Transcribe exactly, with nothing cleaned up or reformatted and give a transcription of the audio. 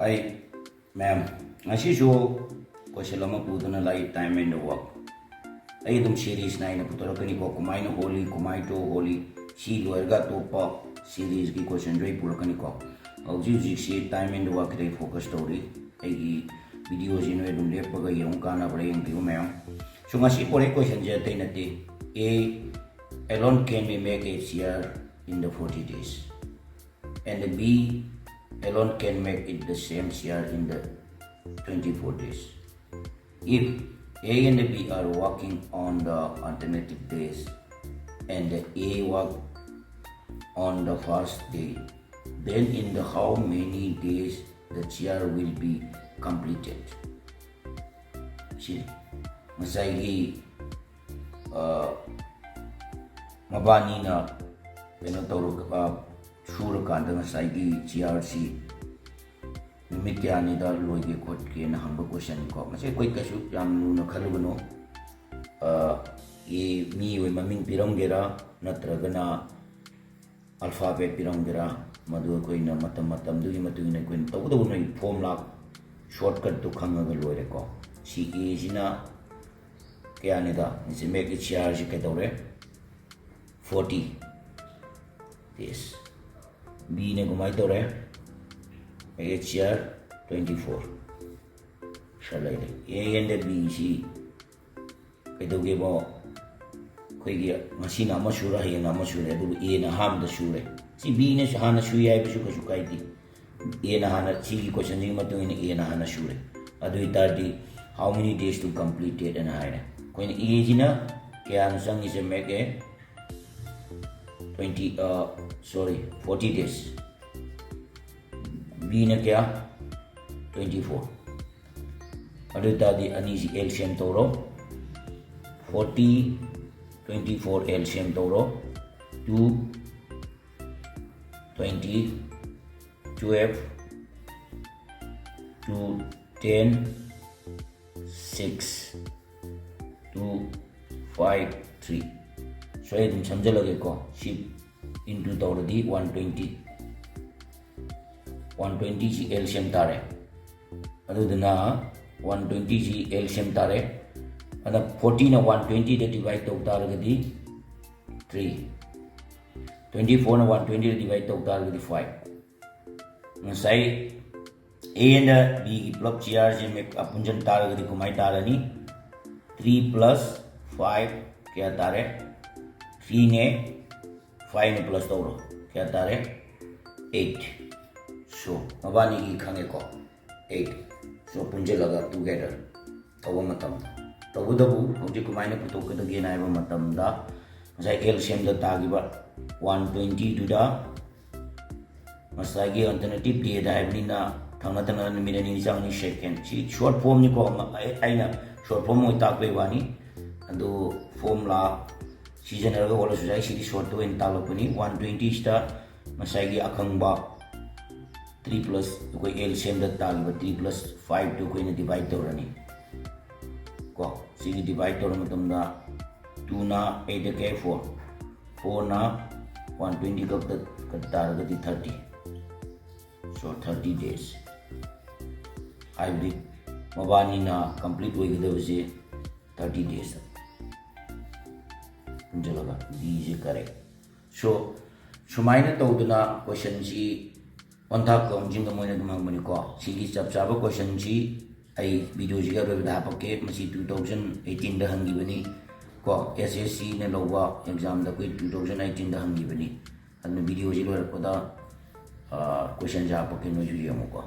Hi, ma'am. ꯉꯁꯤꯁꯨ question ꯑꯃ ꯄꯨꯗꯨꯅ ꯂꯥꯛꯏ, time and work. ꯑꯩ ꯑꯗꯨꯝ series ꯅꯥꯏꯅ ꯄꯨꯊꯣꯔꯛꯀꯅꯤꯀꯣ, ꯀꯃꯥꯏꯅ ꯍꯣꯜꯂꯤ, ꯀꯃꯥꯏꯅ ꯇꯧ ꯍꯣꯜꯂꯤ, ꯁꯤ ꯂꯣꯏꯔꯒ ꯑꯇꯣꯞꯄ seriesꯀꯤ questionꯁꯨ ꯑꯩ ꯄꯨꯔꯛꯀꯅꯤꯀꯣ꯫ ꯍꯧꯖꯤꯛ ꯍꯧꯖꯤꯛꯁꯤ time and workꯀꯤꯗ ꯑꯩ focus ꯇꯧꯔꯤ꯫ ꯑꯩꯒꯤ videoꯁꯤ ꯅꯣꯏ ꯑꯗꯨꯝ ꯂꯦꯞꯄꯒ ꯌꯦꯡꯉꯨ, ꯀꯥꯟꯅꯕ꯭ꯔꯥ ꯌꯦꯡꯕꯤꯌꯨ ꯃꯌꯥꯝ꯫ So ꯉꯁꯤ ꯄꯨꯔꯛꯏ questionꯁꯦ ꯑꯇꯩ ꯅꯠꯇꯦ, A alone can we make a chair in the forty days? And the B alone can make it the same chair in the twenty-four days. If A and the B are working on the alternative days and the A work on the first day, then in the how many days the chair will be completed? ꯁꯤ ꯉꯁꯥꯏꯒꯤ, ꯑ, ꯃꯕꯥꯅꯤꯅ ꯀꯩꯅꯣ ꯇꯧꯔꯒ, ꯑ, ꯁꯨꯔꯀꯥꯟꯗ ꯉꯁꯥꯏꯒꯤ chairꯁꯤ ꯅꯨꯃꯤꯠ ꯀꯌꯥꯅꯤꯗ ꯂꯣꯏꯒꯦ ꯈꯣꯠꯀꯦꯅ ꯍꯪꯕ questionꯅꯤꯀꯣ꯫ ꯃꯁꯤ ꯑꯩꯈꯣꯏ ꯀꯩꯁꯨ ꯌꯥꯝ ꯂꯨꯅ ꯈꯜꯂꯨꯒꯅꯨ꯫ ꯑ, A, ꯃꯤ ꯑꯣꯏ ꯃꯃꯤꯡ ꯄꯤꯔꯝꯒꯦꯔꯥ ꯅꯠꯇ꯭ꯔꯒꯅ alphabet ꯄꯤꯔꯝꯒꯦꯔꯥ, ꯃꯗꯨ ꯑꯩꯈꯣꯏꯅ ꯃꯇꯝ ꯃꯇꯝꯗꯨꯒꯤ ꯃꯇꯨꯡ ꯏꯟꯅ ꯑꯩꯈꯣꯏꯅ ꯇꯧꯒꯗꯧꯕ ꯅꯣꯏꯒꯤ formula shortcutꯇꯨ ꯈꯪꯉꯒ ꯂꯣꯏꯔꯦꯀꯣ꯫ ꯁꯤ Aꯁꯤꯅ ꯀꯌꯥꯅꯤꯗ? ꯁꯤ make a chairꯁꯤ ꯀꯩꯗꯧꯔꯦ? Forty days꯫ Bꯅ ꯀꯃꯥꯏꯅ ꯇꯧꯔꯦ? Make a chair twenty-four꯫ ꯁꯤꯗ ꯂꯩꯔꯦ꯫ A and Bꯁꯤ ꯀꯩꯗꯧꯒꯦꯕꯣ? ꯑꯩꯈꯣꯏꯒꯤ ꯉꯁꯤꯅ ꯑꯃ ꯁꯨꯔ ꯍꯌꯦꯡꯅ ꯑꯃ ꯁꯨꯔꯦ, ꯑꯗꯨꯕꯨ Aꯅ ꯑꯍꯥꯟꯕꯗ ꯁꯨꯔꯦ꯫ ꯁꯤ Bꯅꯁꯨ ꯍꯥꯟꯅ ꯁꯨꯏ ꯍꯥꯏꯕꯁꯨ ꯀꯩꯁꯨ ꯀꯥꯏꯗꯦ꯫ Aꯅ ꯍꯥꯟꯅ, ꯁꯤꯒꯤ questionꯁꯤꯒꯤ ꯃꯇꯨꯡ ꯏꯟꯅ Aꯅ ꯍꯥꯟꯅ ꯁꯨꯔꯦ꯫ ꯑꯗꯨ ꯑꯣꯏ ꯇꯥꯔꯗꯤ, "How many days to complete it?" ꯑꯅ ꯍꯥꯏꯔꯦ꯫ ꯑꯩꯈꯣꯏꯅ Aꯁꯤꯅ ꯀꯌꯥꯅꯣ ꯆꯪꯉꯤꯁꯦ? Make a twenty, ꯑ, sorry, forty days꯫ Bꯅ ꯀꯌꯥ? Twenty-four꯫ ꯑꯗꯨ ꯑꯣꯏ ꯇꯥꯔꯗꯤ ꯑꯅꯤꯁꯤ LCM ꯇꯧꯔꯣ꯫ Forty, twenty-four LCM ꯇꯧꯔꯣ꯫ Two, twenty, twelve, two, ten, six, two, five, three꯫ So ꯑꯩ ꯑꯗꯨꯝ ꯁꯝꯖꯜꯂꯒꯦꯀꯣ꯫ ꯁꯤ into ꯇꯧꯔꯗꯤ one twenty꯫ ꯋꯥꯟ ꯇ꯭ꯋꯦꯟꯇꯤꯁꯤ ꯑꯦꯜ ꯁꯤ ꯑꯦꯝ ꯇꯥꯔꯦ꯫ ꯑꯗꯨꯗꯨꯅ ꯋꯥꯟ ꯇ꯭ꯋꯦꯟꯇꯤꯁꯤ ꯑꯦꯜ ꯁꯤ ꯑꯦꯝ ꯇꯥꯔꯦ꯫ ꯑꯗ ꯐꯣꯔꯇꯤꯅ ꯋꯥꯟ ꯇ꯭ꯋꯦꯟꯇꯤꯗ ꯗꯤꯚꯥꯏꯠ ꯇꯧ ꯇꯥꯔꯒꯗꯤ ꯊ꯭ꯔꯤ, ꯇ꯭ꯋꯦꯟꯇꯤ ꯐꯣꯔꯅ ꯋꯥꯟ ꯇ꯭ꯋꯦꯟꯇꯤꯗ ꯗꯤꯚꯥꯏꯠ ꯇꯧ ꯇꯥꯔꯒꯗꯤ ꯐꯥꯏꯚ꯫ ꯉꯁꯥꯏ ꯑꯦ ꯑꯦꯟꯗ ꯕꯤꯒꯤ ꯄꯨꯂꯞ ꯆꯤꯌꯥꯔꯁꯦ ꯃꯦꯛ ꯄꯨꯟꯁꯤꯟ ꯇꯥꯔꯒꯗꯤ ꯀꯃꯥꯏꯅ ꯇꯥꯔꯅꯤ? ꯊ꯭ꯔꯤ ꯄ꯭ꯂꯁ ꯐꯥꯏꯚ ꯀꯌꯥ ꯇꯥꯔꯦ? ꯊ꯭ꯔꯤꯅꯦ, ꯐꯥꯏꯚꯅ ꯄ꯭ꯂꯁ ꯇꯧꯔꯣ, ꯀꯌꯥ ꯇꯥꯔꯦ? ꯑꯩꯠ꯫ ꯁꯣ ꯃꯕꯥꯅꯤꯒꯤ ꯈꯪꯉꯦꯀꯣ, ꯑꯩꯠ꯫ ꯁꯣ ꯄꯨꯟꯁꯤꯜꯂꯒ ꯇꯨꯒꯦꯗꯔ ꯇꯧꯕ ꯃꯇꯝꯗ, ꯇꯧꯕꯇꯕꯨ ꯍꯧꯖꯤꯛ ꯀꯃꯥꯏꯅ ꯄꯨꯊꯣꯛꯀꯗꯒꯦꯅ ꯍꯥꯏꯕ ꯃꯇꯝꯗ, ꯉꯁꯥꯏ ꯑꯦꯜ ꯁꯤ ꯑꯦꯝꯗ ꯇꯥꯈꯤꯕ ꯋꯥꯟ ꯇ꯭ꯋꯦꯟꯇꯤꯗꯨꯗ ꯉꯁꯥꯏꯒꯤ ꯑꯜꯇꯔꯅꯦꯇꯤꯞ ꯗꯦꯗ ꯍꯥꯏꯕꯅꯤꯅ ꯊꯪꯅ ꯊꯪꯅ ꯅꯨꯃꯤꯠ ꯑꯅꯤꯅꯤ ꯆꯪꯅꯤ ꯁꯦꯀꯦꯟ꯫ ꯁꯤ ꯁꯣꯔꯠ ꯐꯣꯝꯅꯤꯀꯣ, ꯑꯩ- ꯑꯩꯅ ꯁꯣꯔꯠ ꯐꯣꯝ ꯑꯣꯏꯅ ꯇꯥꯛꯄꯩ ꯋꯥꯅꯤ꯫ ꯑꯗꯨ ꯐꯣꯝꯂꯥ ꯁꯤꯖꯤꯟꯅꯔꯒ ꯍꯣꯠꯂꯁꯨ ꯌꯥꯏ꯫ ꯁꯤꯗꯤ ꯁꯣꯔꯠꯇ ꯑꯣꯏꯅ ꯇꯥꯛꯂꯛꯄꯅꯤ꯫ ꯋꯥꯟ ꯇ꯭ꯋꯦꯟꯇꯤꯁꯤꯗ ꯉꯁꯥꯏꯒꯤ ꯑꯈꯪꯕ ꯊ꯭ꯔꯤ ꯄ꯭ꯂꯁ ꯑꯩꯈꯣꯏ ꯑꯦꯜ ꯁꯤ ꯑꯦꯝꯗ ꯇꯥꯈꯤꯕ ꯊ꯭ꯔꯤ ꯄ꯭ꯂꯁ ꯐꯥꯏꯚꯇꯨ ꯑꯩꯈꯣꯏꯅ ꯗꯤꯚꯥꯏꯠ ꯇꯧꯔꯅꯤ ꯀꯣ꯫ ꯁꯤꯒꯤ ꯗꯤꯚꯥꯏꯠ ꯇꯧꯔ ꯃꯇꯝꯗ ꯇꯨꯅ ꯑꯩꯠꯇ ꯀꯌꯥ? ꯐꯣꯔ꯫ ꯐꯣꯔꯅ ꯋꯥꯟ ꯇ꯭ꯋꯦꯟꯇꯤ ꯈꯛꯇ ꯀꯠ ꯇꯥꯔꯒꯗꯤ ꯊꯥꯔꯇꯤ꯫ ꯁꯣ ꯊꯥꯔꯇꯤ ꯗꯦꯖ ꯍꯥꯏꯕꯗꯤ ꯃꯕꯥꯅꯤꯅ ꯀꯝꯄ꯭ꯂꯤꯠ ꯑꯣꯏꯒꯗꯕꯁꯦ ꯊꯥꯔꯇꯤ ꯗꯦꯖꯇ ꯄꯨꯟꯁꯤꯜꯂꯒ ꯗꯤꯁꯦ ꯀꯔꯦꯛ꯫ ꯁꯣ ꯁꯨꯃꯥꯏꯅ ꯇꯧꯗꯅ ꯀꯣꯏꯁꯟꯁꯤ ꯑꯣꯟꯊꯥꯛ ꯀꯥꯎꯟꯁꯤꯡꯒ ꯃꯣꯏꯅ ꯑꯗꯨꯝ ꯍꯪꯕꯅꯤꯀꯣ꯫ ꯁꯤꯒꯤ ꯆꯞ ꯆꯥꯕ ꯀꯣꯏꯁꯟꯁꯤ ꯑꯩ ꯚꯤꯗꯤꯑꯣꯁꯤꯒꯤ ꯑꯔꯣꯏꯕꯗ ꯍꯥꯞꯄꯛꯀꯦ꯫ ꯃꯁꯤ ꯇꯨ ꯊꯥꯎꯖꯟ ꯑꯩꯠꯇꯤꯟꯗ ꯍꯪꯈꯤꯕꯅꯤ ꯀꯣ꯫ ꯑꯦꯁ ꯑꯦꯁ ꯁꯤꯅ ꯂꯧꯕ ꯑꯦꯛꯖꯥꯝꯗ ꯑꯩꯈꯣꯏ ꯇꯨ ꯊꯥꯎꯖꯟ ꯑꯩꯠꯇꯤꯟꯗ ꯍꯪꯈꯤꯕꯅꯤ꯫ ꯑꯗꯨꯅ ꯚꯤꯗꯤꯑꯣꯁꯤ ꯂꯣꯏꯔꯛꯄꯗ ꯀꯣꯏꯁꯟꯁꯦ ꯍꯥꯞꯄꯛꯀꯦ, ꯅꯣꯏꯁꯨ ꯌꯦꯡꯉꯨꯀꯣ꯫